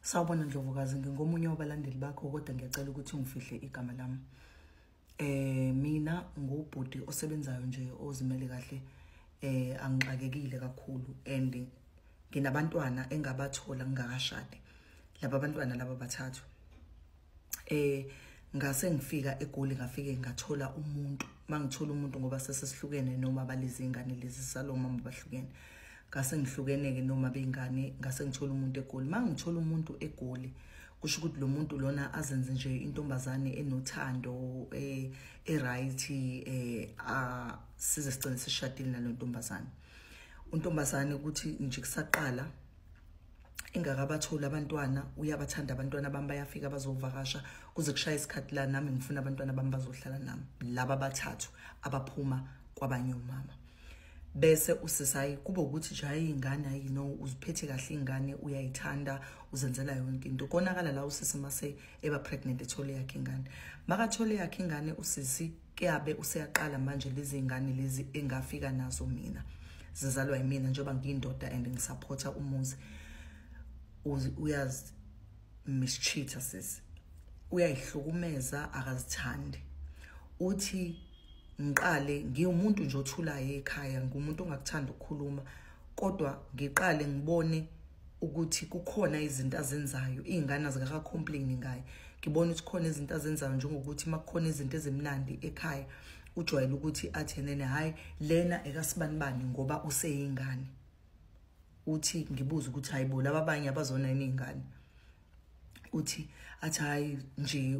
Sawubona Ndlovukazi, ngingomunye wabalandeli bakho kodwa ngiyacela ukuthi ungifihle igama lami. Mina ngubhuti osebenzayo nje ozimele kahle, angixakekile kakhulu and nginabantwana engabathola ngingakashadi. Laba bantwana laba bathathu. Ngase ngifika eGoli ngafike ngathola umuntu. Mangithola umuntu ngoba sesesihlukene noma balezi ingane lezi salomama bahlukene. Ngase ngihlukene ke noma bengane ngase ngithola umuntu eGoli. Mangithola umuntu eGoli kusho ukuthi lo muntu lona azenze nje intombazane enothando e-right, size sigcine sishadile nalontombazane. Untombazane ukuthi nje kusaqala engakabatholi abantwana, uyabathanda abantwana bami, bayafika bazovakasha kuze kushaya isikhathi la nami ngifuna abantwana bami bazohlala nami, laba bathathu abaphuma kwabanye umama. Bese usisayi kube ukuthi nje hayi ingane hayi no uziphethe kahle ingane uyayithanda uzenzela yonke into. Konakala la usisi mase eba pregnant ethole yakhe ingane. Makathole yakhe ingane usisi kuyabe useyaqala manje lezi ingane lezi engafika nazo mina zizalwa yimina njengoba ngiyindoda and ngisupporta umuzi. Uyazi mistreat sisi, uyayihlukumeza, akazithandi. Uthi ngiqale ngiwumuntu nje othulayo ekhaya, ngumuntu ongakuthanda ukukhuluma, kodwa ngiqale ngibone ukuthi kukhona izinto azenzayo izingane azikaka complain ngaye. Ngibona ukuthi khona izinto azenzayo njengokuthi makukhona izinto ezimnandi ekhaya ujwayele ukuthi athi nene hayi lena ekasibanibani ngoba useyingane. Uthi ngibuza ukuthi hayibo laba abanye abazona izingane, uthi athi hayi nje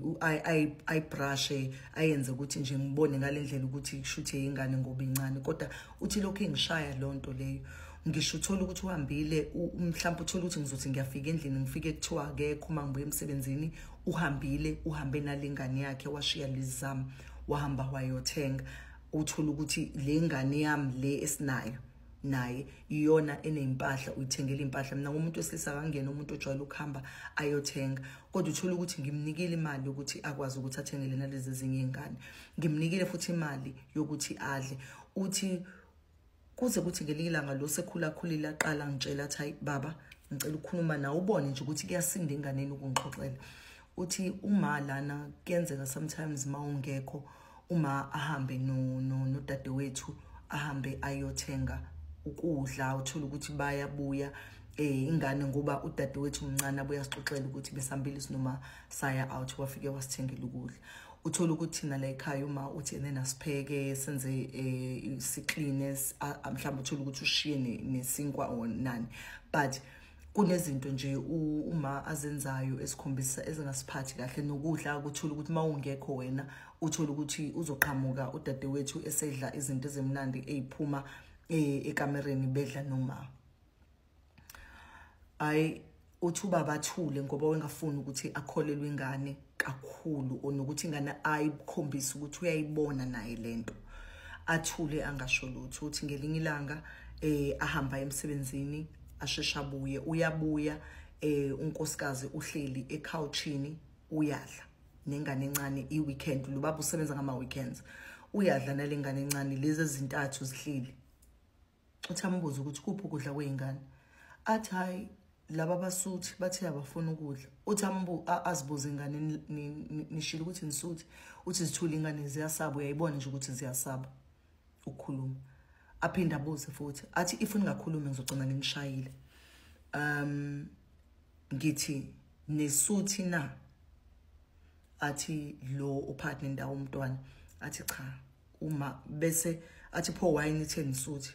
ayibrushe ayenze ukuthi nje ngibone ngalendlela ukuthi kushuthe ingane ngoba incane. Kodwa uthi lokho engishaya lonto leyo ngisho uthola ukuthi uhambile, mhlawumbe uthola ukuthi ngizothi ngiyafika endlini ngifike kuthiwa akekho uma ngibuye emsebenzini, uhambile uhambe nalengane yakhe washiya lezami wahamba wayothenga. Uthola ukuthi le ngane yami le esinayo naye iyona eneimpahla, uyithengela impahla. Mina ngumuntu wesilisa kangena umuntu ojwayele ukuhamba ayothenga, kodwa uthola ukuthi ngimnikile imali yokuthi akwazi ukuthi athengele nalezi ezinye izingane, ngimnikile futhi imali yokuthi adle. Uthi kuze kuthi ngelinye ilanga lo sekhula khulile aqala ngitshela athi hayi baba ngicela ukukhuluma nawe ubone nje ukuthi kuyasinda enganeni ukungixoxela. Uthi uma lana kuyenzeka sometimes mawungekho uma ahambe nodadewethu ahambe ayothenga ukudla, uthola ukuthi bayabuya ingane ngoba udadewethu umncane abuya sixoxela ukuthi besambile sinoma saya out wafike wasithengela ukudla. Uthola ukuthi thina la ekhaya uma uthi ena sipheke senze siclean mhlawumbe uthola ukuthi ushiye nesinkwa or nani, but kunezinto nje uma azenzayo esikhombisa ezingasiphathi kahle. Nokudla ukuthola ukuthi mawungekho wena uthola ukuthi uzoqhamuka udadewethu esedla izinto ezimnandi eziphuma ekamereni bedla noma ayi. Uthi ubaba athule ngoba wengafuni ukuthi akholelwe ingane kakhulu onokuthi ingane ayikhombisa ukuthi uyayibona naye lento, athule angasho lutho. Uthi ngelinye ilanga ahamba emsebenzini ashesha abuye, uyabuya unkosikazi uhleli ecouchini uyadla nengane encane i-weekend, lo baba usebenza ngama weekends, uyadla nalengane encane lezi ezintathu zihleli. Uthi ambuza ukuthi kuphi ukudla kwezingane, athi hayi laba basuthi bathe abafuna ukudla. Uthi azibuze ingane nishilo ukuthi nisuthi, uthi zithule ingane ziyasaba, uyayibona nje ukuthi ziyasaba ukukhuluma. Aphinda abuze futhi athi if ningakhulumi ngizogcina nginishayile. Ngithi nesuthi na, athi lo uphathi nendawo umntwana, athi cha uma bese athi pho why nithe nisuthi,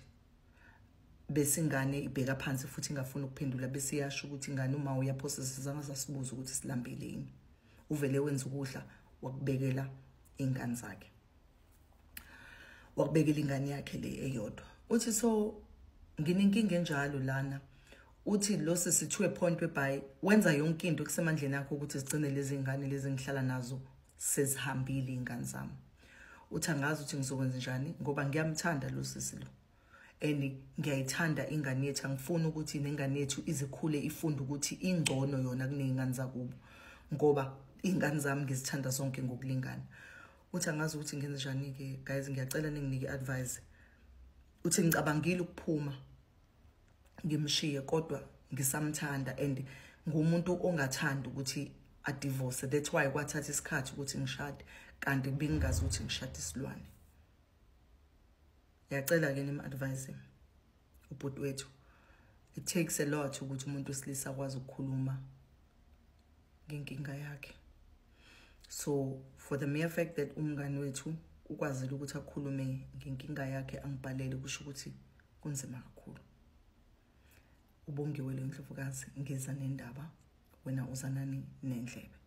bese ingane ibheka phansi futhi ingafuni ukuphendula, bese iyasho ukuthi ingane uma uyaphosisa sizange sasibuza ukuthi silambile yini. Uvele wenza ukudla wakubekela ingane zakhe, wakubekela ingane yakhe le eyodwa. Uthi so nginenkinga enjalo lana. Uthi lo sisi to a point whereby wenza yonke into kusemandleni akho ukuthi sigcine lezi ngane lezi ngihlala nazo sezihambile ingane zami. Uthi angazi ukuthi ngizokwenza njani ngoba ngiyamthanda lo sisi lo and ngiyayithanda ingane yethu, angifuni ukuthi nengane yethu izikhule ifunde ukuthi ingcono yona kunezingane zakubo ngoba ingane zami ngizithanda zonke ngokulingana. Uthi angazi ukuthi ngenze njani ke guys, ngiyacela ninginike advice. Uthi ngicabangile ukuphuma ngimshiye kodwa ngisamthanda and Ngumuntu ongathandi ukuthi a-divorce. That's why kwathatha isikhathi ukuthi ngishade, kanti bengingazi ukuthi ngishade isilwane. Ngiyacela ke nim-advise ubhuti wethu. It takes a lot ukuthi umuntu wesilisa akwazi ukukhuluma ngenkinga yakhe. So for the mere fact that umngani wethu ukwazile ukuthi akhulume ngenkinga yakhe, angibhalele, kusho ukuthi kunzima kakhulu. Ubongiwe le Ndlovukazi, ngiza nendaba, wena uza nani nendlebe.